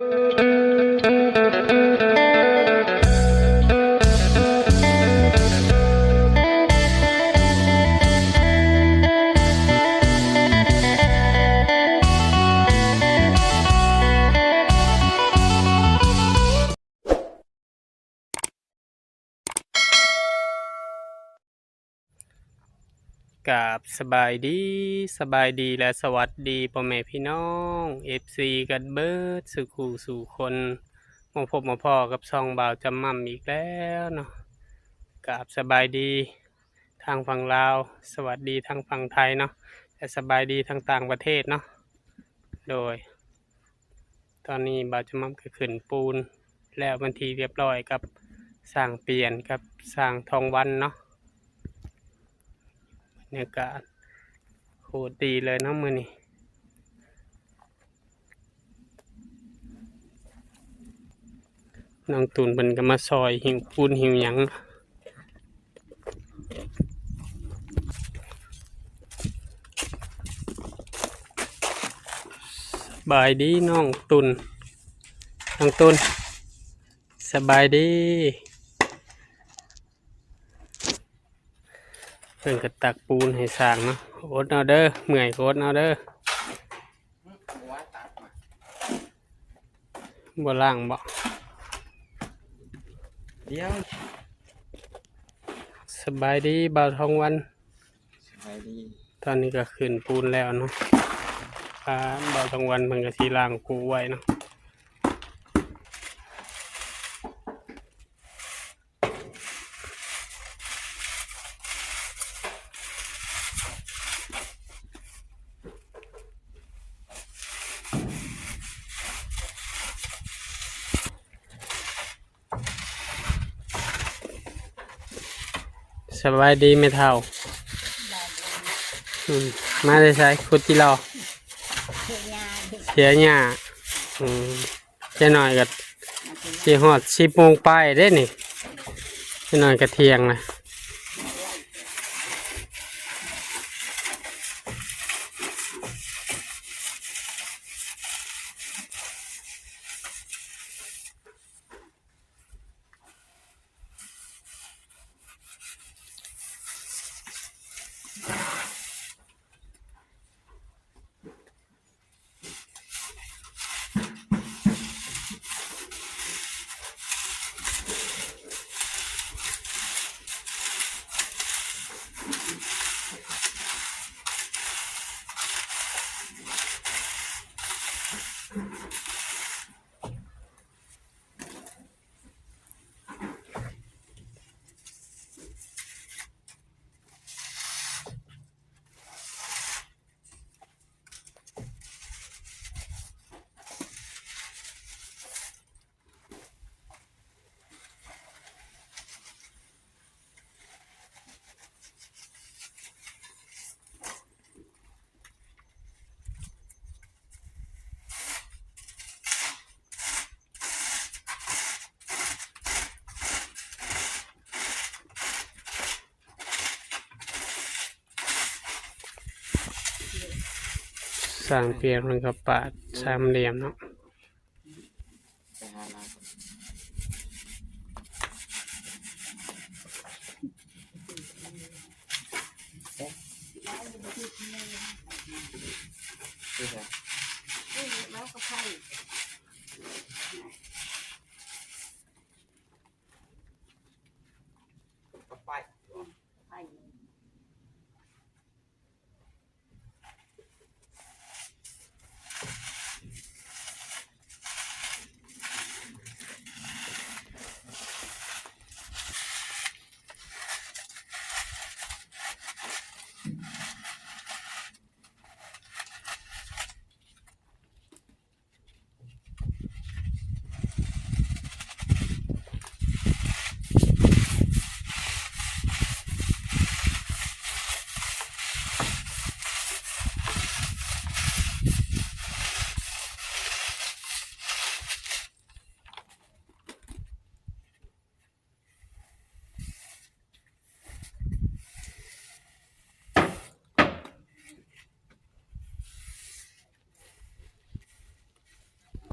ກາບສະບາຍດີ, ສະບາຍດີ ແລະ ສະຫວັດດີພໍ່ແມ່ພີ່ນ້ອງ ເອັຟຊີ ກັນເບີດສູ່ຄູ່ສູ່ຄົນ. ມາພົບມາພໍ້ກັບຊ່ອງບ່າວຈຳໝ່ຳອີກແລ້ວເນາະ. ກາບສະບາຍດີທາງຝັ່ງລາວ, ສະຫວັດດີທາງຝັ່ງໄທເນາະ ແລະ ສະບາຍດີທາງຕ່າງປະເທດເນາະ. ໂດຍ ຕອນນີ້ບ່າວຈຳໝ່ຳກໍຂຶ້ນປູນແລ້ວເປັນທີ່ຮຽບຮ້ອຍກັບຊ່າງປ່ຽນກັບຊ່າງທອງວັນເນາະ. ບັນຍາກາດໂຄດດີເລີຍເນາະມື້ນີ້. ນ້ອງຕຸນເພິ່ນກໍມາຊ່ອຍຫິ້ວປູນຫິ້ວຫຍັງ. ສະບາຍດີນ້ອງຕຸນ, ນ້ອງຕຸນ ສະບາຍດີ. ເພິ່ນກໍຕັກປູນໃຫ້ຊ່າງເນາະ. ອົດເອົາເດີ, ເມື່ອຍກໍອົດເອົາເດີ. ບໍ່ລ້າງບໍ? ດຽວ ສະບາຍດີບ່າວທອງວັນ. ສະບາຍດີ. ຕອນນີ້ກໍຂຶ້ນປູນແລ້ວເນາະ. ອ່າ ບ່າວທອງວັນເພິ່ນກໍຊິລ້າງກູ້ໄວ້ເນາະ. ສະບາຍດີແມ່ເຖົ້າ. ອືມ ມາແຕ່ໃສ? ຂຸດຈິລໍ? ເສຍຫຍ້າ. ອືມ ຈັກໜ້ອຍກໍຊິຮອດສິບໂມງປາຍເດ້ນີ້, ຈັກໜ້ອຍກໍທ່ຽງລະ. ສ້າງປຽນມັນກໍປາດສາມຫຼ່ຽມເນາະ. ໄປຫາລາວກ່ອນ.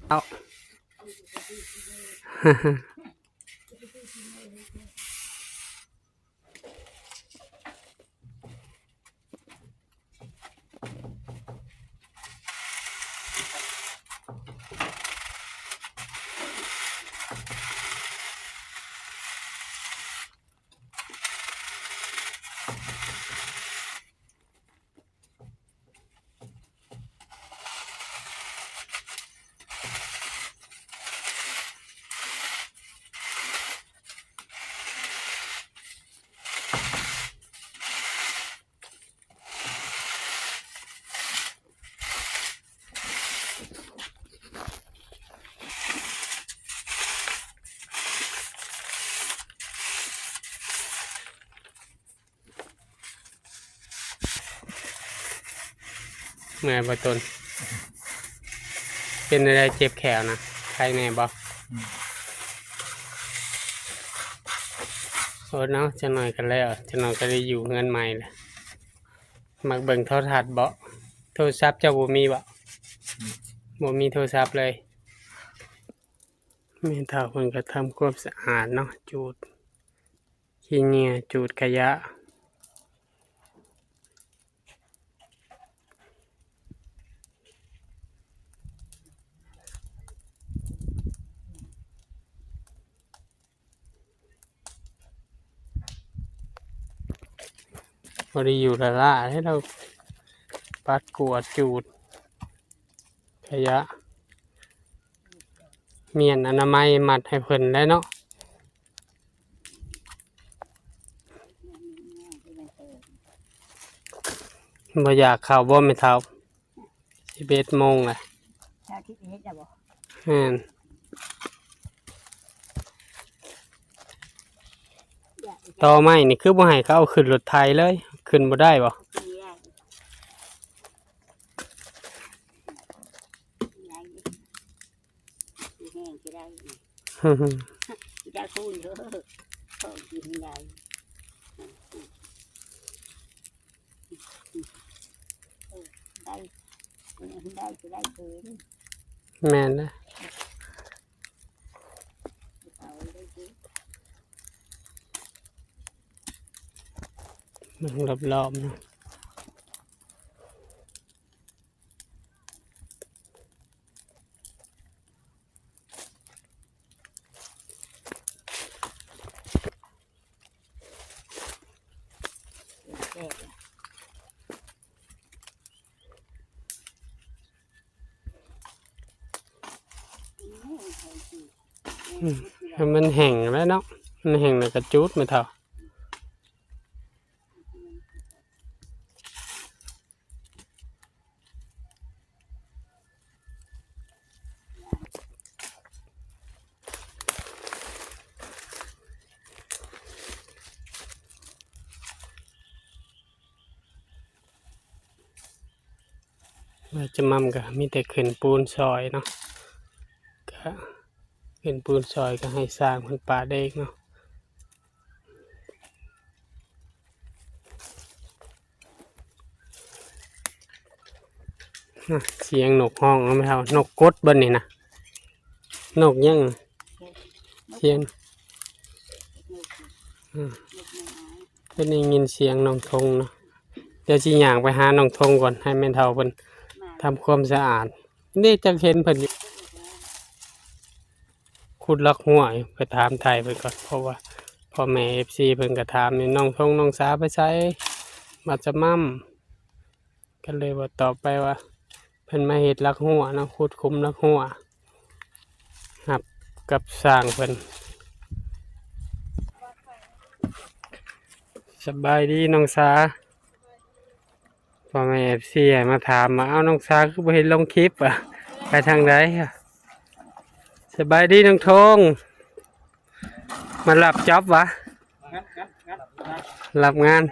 ເອົາ เมื่อยบ่ตน เป็นอะไร เจ็บแขวนะ ไข้แน่บ่ อืม โอ้เนาะ จักหน่อยก็แล้ว จักหน่อยก็ได้อยู่เฮือนใหม่แล้ว มักเบิ่งโทรทัศน์บ่ โทรศัพท์เจ้าบ่มีบ่ อืม บ่มีโทรศัพท์เลย แม่เฒ่าเพิ่นก็ทำความสะอาดเนาะ จูด ขี้เหงื่อ จูดขยะ บ่ได้อยู่ล้าๆ เด้ ลาวปัดกวาดจูด ขยะ เมี้ยนอนามัยมัดให้เพิ่นแหละเนาะ บ่อยากเข้าบ่แม่เฒ่า สิบเอ็ดโมงละ เช้าที่เฮ็ดแล้วบ่ แม่น อยาก ตอไม้นี่คือบ่ให้เขาเอาขึ้นรถไถเลย ขึ้นบ่ได้บ่ เสีย สิแห้งสิได้ จะคูณเด้อ ของกินได้ เออ ได้ ได้สิได้คืน แม่นเด้อ เอาได้คืน เบิ่งรอบๆ เนาะ อืม ให้มันแห้งแล้วเนาะ มันแห้งแล้วก็จูด แม่เฒ่า บ่าวจำม่ำก็มีแต่ขึ้นปูนซอยเนาะ ก็ขึ้นปูนซอยก็ให้สร้างเพิ่นปะเด็กเนาะ เสียงนกฮ้องเนาะแม่เฒ่า นกกดบ่นี่นะ นกหยัง เสียง อืม เพิ่นได้ยินเสียงน้องทงเนาะ เดี๋ยวสิย่างไปหาน้องทงก่อน ให้แม่เฒ่าเพิ่นทำความสะอาด นี่จักเห็นเพิ่นอยู่ ขุดลักฮั้วอยู่ ไปถามไถ่เพิ่นก่อน เพราะว่าพ่อแม่เอฟซีเพิ่นก็ถามอยู่ น้องทงน้องสาไปไส มาจะม่ำ ก็เลยว่าตอบไปว่า เพิ่นมาเฮ็ดลักฮั้วเนาะ ขุดขุมลักฮั้ว รับกับสร้างเพิ่น สบายดีน้องสา พ่อแม่เอฟซีมาถามว่า เอ้า น้องสาคือบ่เห็นลงคลิปอะ ไปทางใดอะ สบายดีน้องทง มารับจ็อบวะ งัด งัด งัด งัด รับงาน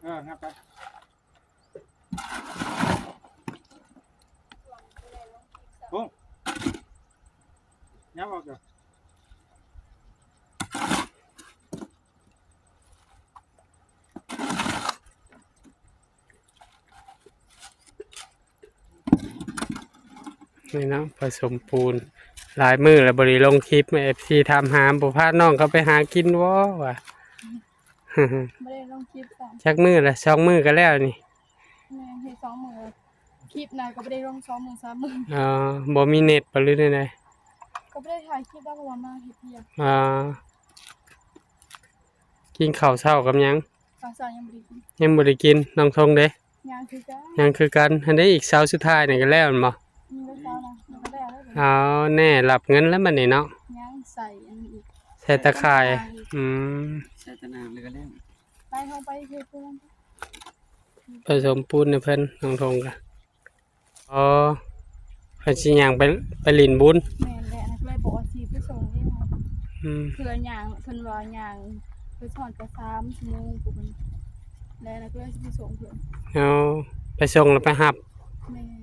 เออ งัดไป โอ้ ยับออกเด้อ เ ນີ້ເນາະ ປະສົມປູນ ຫຼາຍມື້ແລ້ວບໍ່ໄດ້ລົງຄລິບ ເອັຟຊີຖາມຫາ ບໍ່ພານ້ອງເຂົາໄປຫາກິນບໍ່ວ່າ ບໍ່ໄດ້ລົງຄລິບຊ້ຳ ຈັກມື້ລະ ສອງມື້ກໍແລ້ວນີ້ ແມ່ນ ເຮັດສອງມື້ ຄລິບນະກໍບໍ່ໄດ້ລົງສອງມື້ສາມມື້ ອໍ ບໍ່ມີເນັດບໍ່ ຫຼືແນວໃດ ກໍບໍ່ໄດ້ຖ່າຍຄລິບ ແລ້ວກໍວ່າມາເຮັດວຽກ ອໍ ກິນເຂົ້າເຊົ້າກັບຫຍັງ? ເຊົ້າ ເຊົ້າຍັງບໍ່ໄດ້ກິນ ຍັງບໍ່ໄດ້ກິນ ນ້ອງທົງເດ້? ຍັງຄືກັນ ຍັງຄືກັນ ຫັ້ນເດ້ ອີກເສົາສຸດທ້າຍນີ້ກໍແລ້ວແມ່ນບໍ່? ອືມ ເສົານະ ມັນກໍແລ້ວແລ້ວ ອໍ ແນ່ ຮັບເງິນແລ້ວບັດນີ້ເນາະ ຍັງໃສ່ອັນນີ້ອີກ ໃສ່ຕາຂ່າຍ ໃສ່ຕາຂ່າຍອີກ ອືມ ໃສ່ຕາໜ່າງແລ້ວກໍແລ້ວ ໄປ ເຮົາໄປເຮັດເພື່ອນ ປະສົມປູນໃຫ້ເພິ່ນ ນ້ອງທົງກະ ອໍ ເພິ່ນຊິຍ່າງໄປ ໄປຫຼິ້ນບຸນ ແມ່ນແຫຼະ ກໍເລີຍບອກວ່າຊິໄປສົ່ງເອງ ອືມ ເພື່ອຍ່າງ ເພິ່ນວ່າຍ່າງໄປຮອດກໍສາມຊົ່ວໂມງພຸ້ນ ແລ້ວກໍເລີຍຊິໄປສົ່ງເພິ່ນ ອໍ ໄປສົ່ງແລ້ວໄປຮັບ ແມ່ນ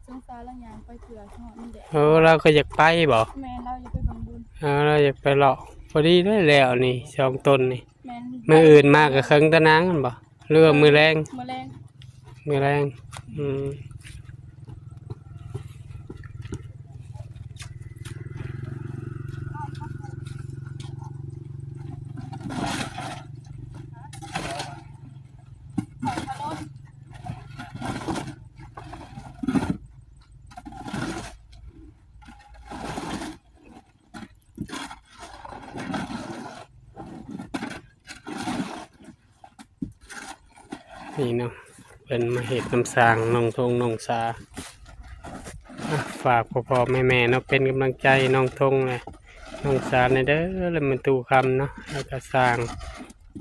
ສົງສານລາວຍ່າງໄປເທື່ອຮອດນີ້ແຫຼະ ເອີ ລາວກໍຢາກໄປບໍ? ແມ່ນ ລາວຢາກໄປເບິ່ງບຸນ ເອີ ລາວຢາກໄປເລາະ ພໍດີເລີຍແລ້ວນີ້ ສອງຕົນນີ້ ແມ່ນ ມື້ອື່ນມາກໍເຄິ່ງຕາໜ່າງຫັ້ນບໍ? ຫຼືວ່າມື້ແລງ? ມື້ແລງ ມື້ແລງ ອືມ ນີ້ເນາະ ເພິ່ນມາເຮັດນຳສ້າງນ້ອງທົງນ້ອງສາ ອ່ະ ຝາກພໍ່ໆແມ່ໆເນາະ ເປັນກຳລັງໃຈນ້ອງທົງ ແລະ ນ້ອງສາແດ່ເດີ ແລະ ແມ່ຕູ້ຄຳເນາະ ແລ້ວກໍສ້າງ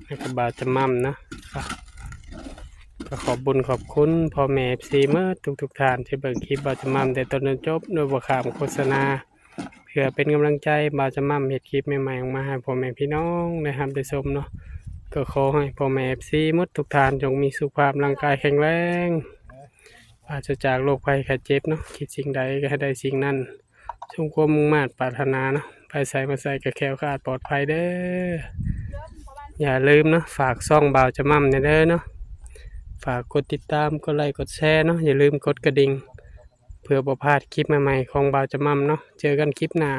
ແລ້ວກໍບ່າວຈະໝ່ຳເນາະ ກໍຂອບບຸນຂອບຄຸນພໍ່ແມ່ເອັຟຊີໝົດທຸກໆທ່ານທີ່ເບິ່ງຄລິບບ່າວຈະໝ່ຳແຕ່ຕົ້ນຈົນຈົບ ໂດຍບໍ່ຂ້າມໂຄສະນາ ເພື່ອເປັນກຳລັງໃຈບ່າວຈະໝ່ຳເຮັດຄລິບໃໝ່ໆອອກມາໃຫ້ພໍ່ແມ່ພີ່ນ້ອງໄດ້ຮັບໄດ້ຊົມເນາະ ກໍຂໍໃຫ້ພໍ່ແມ່ເອັຟຊີໝົດທຸກທ່ານຈົ່ງມີສຸຂະພາບຮ່າງກາຍແຂງແຮງ ປາສະຈາກໂລກໄພໄຂ້ເຈັບເນາະ ຄິດສິ່ງໃດກໍໃຫ້ໄດ້ສິ່ງນັ້ນ ສົມຄວາມມຸ່ງມາດປາດຖະໜາເນາະ ໄປໃສມາໃສກໍແຄ້ວຄາດປອດໄພເດີ ຢ່າລືມເນາະ ຝາກຊ່ອງບ່າວຈະໝ່ຳແດ່ເດີເນາະ ຝາກກົດຕິດຕາມ ກົດໄລ ກົດແຊເນາະ ຢ່າລືມກົດກະດິ່ງ ເພື່ອບໍ່ພາດຄລິບໃໝ່ໆຂອງບ່າວຈະໝ່ຳເນາະ ເຈີກັນຄລິບໜ້າ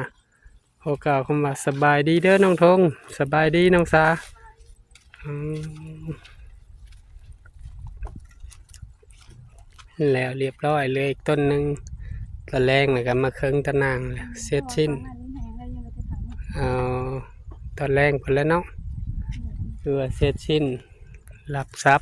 ຂໍກ່າວຄຳວ່າສະບາຍດີເດີນ້ອງທົງ ສະບາຍດີນ້ອງສາ ອືມ ແລ້ວລຽບຮ້ອຍ ເຫຼືອອີກຕົ້ນໜຶ່ງ ຕອນແລງແລ້ວກໍມາເຄິ່ງຕາໜ່າງ ເສັດສິ້ນ ອໍ ຕອນແລງພຸ້ນແຫຼະເນາະ ຄືວ່າເສັດສິ້ນ ຮັບຊັບ.